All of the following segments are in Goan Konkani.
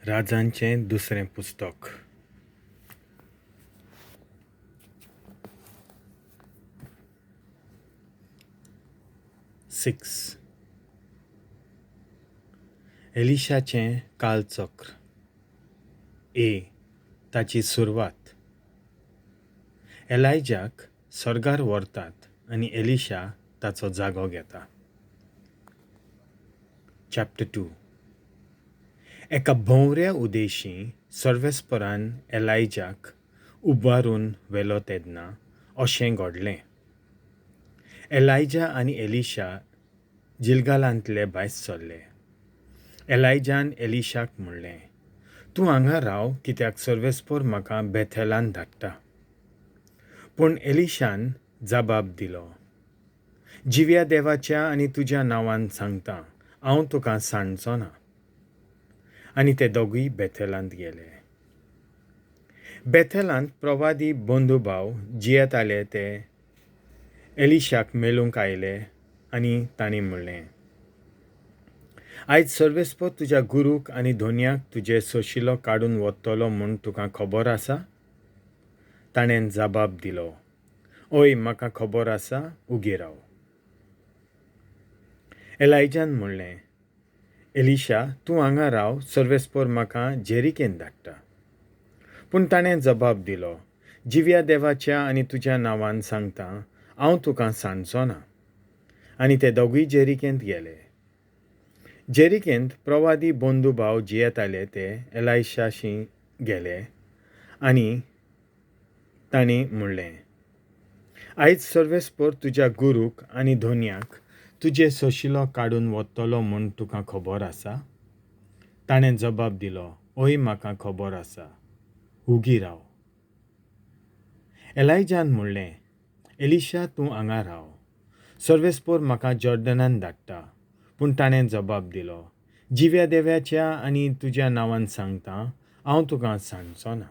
राजांचें दुसरें पुस्तक. 6. एलिशाचें कालचक्र. ए. ताची सुरवात. एलायजाक सर्गार व्हरतात आनी एलिशा ताचो जागो घेता. चॅप्टर 2. एका भोंवऱ्या उदेशीं सर्वेस्परान एलायजाक उबारून व्हेलो तेन्ना अशें घडलें. एलायजा आनी एलिशा जिलगालांतले भायर सरले. एलायजान एलिशाक म्हणलें, तूं हांगा राव, कित्याक सर्वेस्पर म्हाका बेथेलान धाडटा. पूण एलिशान जबाब दिलो, जिव्या देवाच्या आनी तुज्या नांवान सांगता, हांव तुका सांडचो ना. आनी ते दोगूय बेथेलांत गेले. बेथेलांत प्रवादी बंधुभाव जियेताले ते एलिशाक मेळूंक आयले आनी तांणी म्हणलें, आयज सर्वेस्पर तुज्या गुरूक आनी धोनयाक तुजे सोशिलो काडून वतलो म्हूण तुका खबर आसा? ताणें जबाब दिलो, ओय, म्हाका खबर आसा, उगी राव. एलायजान म्हणलें, एलिशा, तूं हांगा राव, सर्वेस्पर म्हाका जेरिकेन धाडटा. पूण ताणें जबाब दिलो, जिव्या देवाच्या आनी तुज्या नांवान सांगता, हांव तुका सांडचो ना. आनी ते दोगूय जेरिकेंत गेले. जेरिकेंत प्रवादी बंधुभाव जियेताले ते एलायशाशी गेले आनी तांणी म्हणलें, आयज सर्वेस्पर तुज्या गुरूक आनी धोनयाक तुजे सोशिलो काडून वतलो म्हूण तुका खबर आसा? ताणें जबाब दिलो, ओय, म्हाका खबर आसा, उगी राव. एलायजान म्हणलें, एलिशा, तूं हांगा राव, सर्वेस्पर म्हाका जॉर्डनान धाडटा. पूण ताणें जबाब दिलो, जिव्या देवाच्या आनी तुज्या नांवान सांगता, हांव तुका सांडचो ना.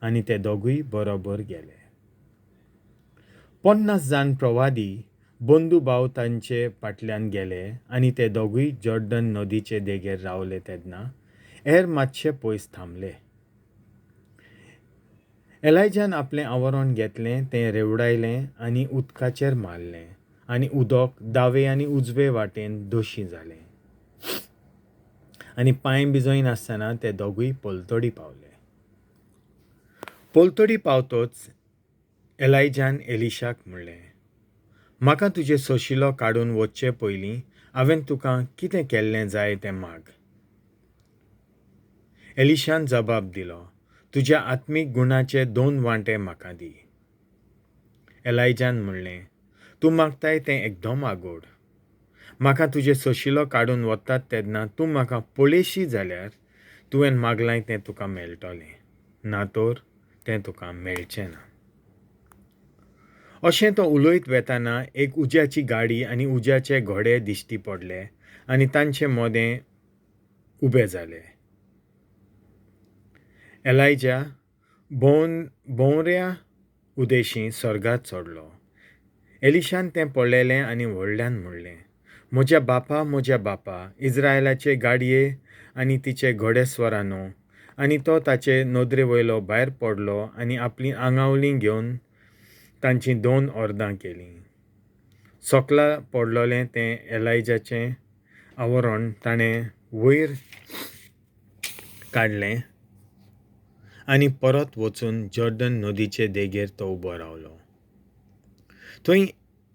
आनी ते दोगूय बरोबर गेले. 50 जाण प्रवादी बंधुभाव तांचे फाटल्यान गेले आनी ते दोगूय जॉर्डन नदीचे देगेर रावले तेन्ना हेर मातशे पयस थांबले. एलायजान आपलें आवरण घेतलें, तें रेवडायलें आनी उदकाचेर मारलें आनी उदक दावे आनी उजवे वाटेन दोशी जालें आनी पांय भिजयनासतना ते दोगूय पलतडी पावले. पलतडी पावतोच एलायजान एलिशाक म्हणलें, म्हाका तुजें सोशिलो काडून वचचे पयलीं हांवें तुका कितें केल्लें जाय तें माग. एलिशान जबाब दिलो, तुज्या आत्मीक गुणाचे 2 वांटे म्हाका दी. एलायजान म्हणलें, तूं मागताय तें एकदम आगोड. म्हाका तुजें सोशिलो काडून वतात तेन्ना तूं म्हाका पळयशी जाल्यार तुवें मागलां तें तुका मेळटलें, ना तर तें तुका मेळचें ना. अशें तो उलयत वेताना एक उज्याची गाडी आनी उज्याचे घोडे दिश्टी पडले आनी तांचे मोदें उबे जाले. एलायजा भोंवऱ्या उदेशीं सर्गात चडलो. एलिशान तें पळयलें आनी व्हडल्यान म्हणलें, म्हज्या बापा, म्हज्या बापा, इज्रायलाचे गाडये आनी तिचे घोडेस्वरानो. आनी तो ताचे नदरे वयलो भायर पडलो आनी आपलीं आंगावलीं घेवन तांचीं 2 अर्दां केलीं. सकला पडलोलें तें एलायजाचें आवरण ताणें वयर काडलें आनी परत वचून जॉर्डन नदीचे देगेर तो उबो रावलो. थंय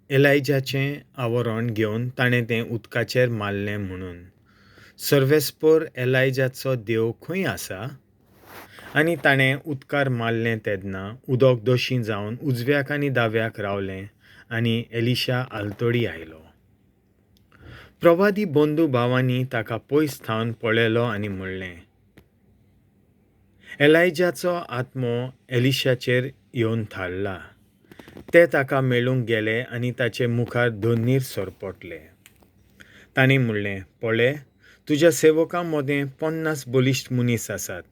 एलायजाचें आवरण घेवन ताणें तें उदकाचेर मारलें म्हणून, सर्वेस्पर एलायजाचो देव खंय आसा? आनी ताणें उदकार मारलें तेन्ना उदक दोशी जावन उजव्याक आनी दाव्याक रावलें आनी एलिशा आलतडी आयलो. प्रवादी बंधू भावांनी ताका पयस थावन पळयलो आनी म्हणलें, एलायजाचो आत्मो एलिशाचेर येवन थारला. ते ताका मेळूंक गेले आनी ताचे मुखार धोनीर सरपटले. तांणी म्हणलें, पळय, तुज्या सेवकां मदें 50 बलिश्ट मनीस आसात.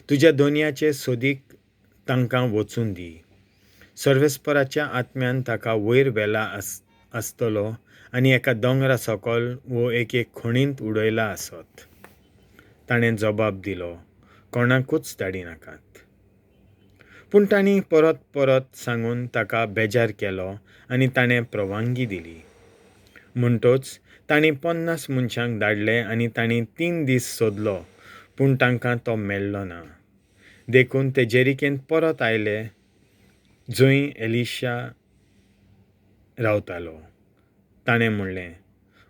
तुज्या दोनयाचे सोदीक तांकां वचून दी. सर्वेस्पराच्या आत्म्यान ताका वयर व्हेला आसतलो आनी एका दोंगरा सकल वो एके खणींत उडयला आसत. ताणें जबाब दिलो, कोणाकूच धाडिनाकात. पूण तांणी परत परत सांगून ताका बेजार केलो आनी ताणें प्रवानगी दिली. म्हणटच तांणी 50 मनशांक धाडले आनी तांणी 3 दीस सोदलो, पूण तांकां तो मेळ्ळो ना. देखून ते जेरिकेंत परत आयले, जंय एलिशा रावतालो. ताणें म्हणलें,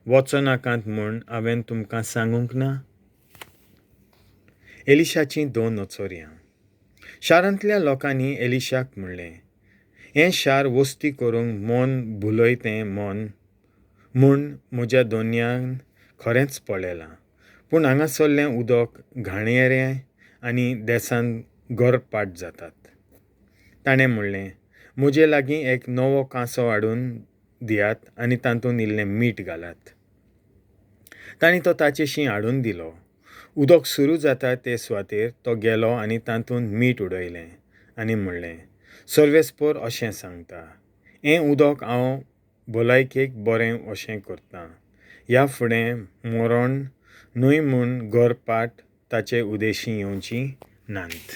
वचनाकात म्हूण हांवें तुमकां सांगूंक ना? एलिशाचीं 2 अचर्यां. शारांतल्या लोकांनी एलिशाक म्हणलें, हें शार वस्ती करूंक मन भुलयतें मन म्हूण म्हज्या दोनयान खरेंच पळयलां, पूण हांगासरलें उदक घाणयारें आनी देसान गरपाट जातात. ताणें म्हणलें, म्हजे लागीं एक नवो कांसो हाडून दियात आनी तातूंत इल्लें मीठ घालात. तांणी तो ताचेशी हाडून दिलो. उदक सुरू जाता ते सुवातेर तो गेलो आनी तातूंत मीठ उडयलें आनी म्हणलें, सर्वेस्पर अशें सांगता, हें उदक हांव भलायकेक बरें अशें करतां. ह्या फुडें मरण न्हय म्हूण गरपाट ताचे उदेशी येवची नात.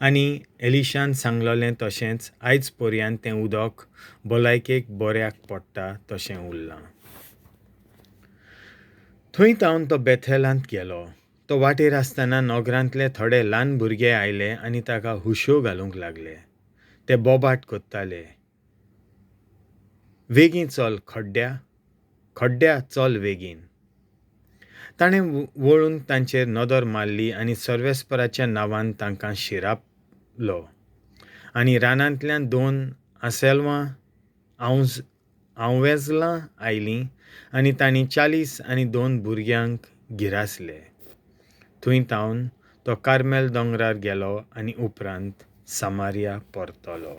आनी एलिशान सांगलेलें तशेंच आयज पर्यंत तें उदक भलायकेक बऱ्याक पडटा तशें उरलां. थंय तावन तो बेथेलांत गेलो. तो वाटेर आसतना नगरांतले थोडे ल्हान भुरगे आयले आनी ताका हुश्यो घालूंक लागले. ते बोबाट करताले, वेगीं चल खड्ड्या, खड्ड्या चल वेगीन. ताणें वळून तांचेर नदर मारली आनी सर्वेस्पराच्या नांवान तांकां शिरापलो. आनी रानांतल्यान 2 आसेलवां आंवेजलां आयलीं आनी तांणी 40 आनी 2 भुरग्यांक गिरासले. थंय तावन तो कार्मेल दोंगरार गेलो आनी उपरांत सामारिया परतलो.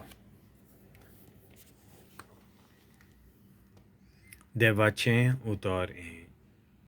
देवाचें उतर हें.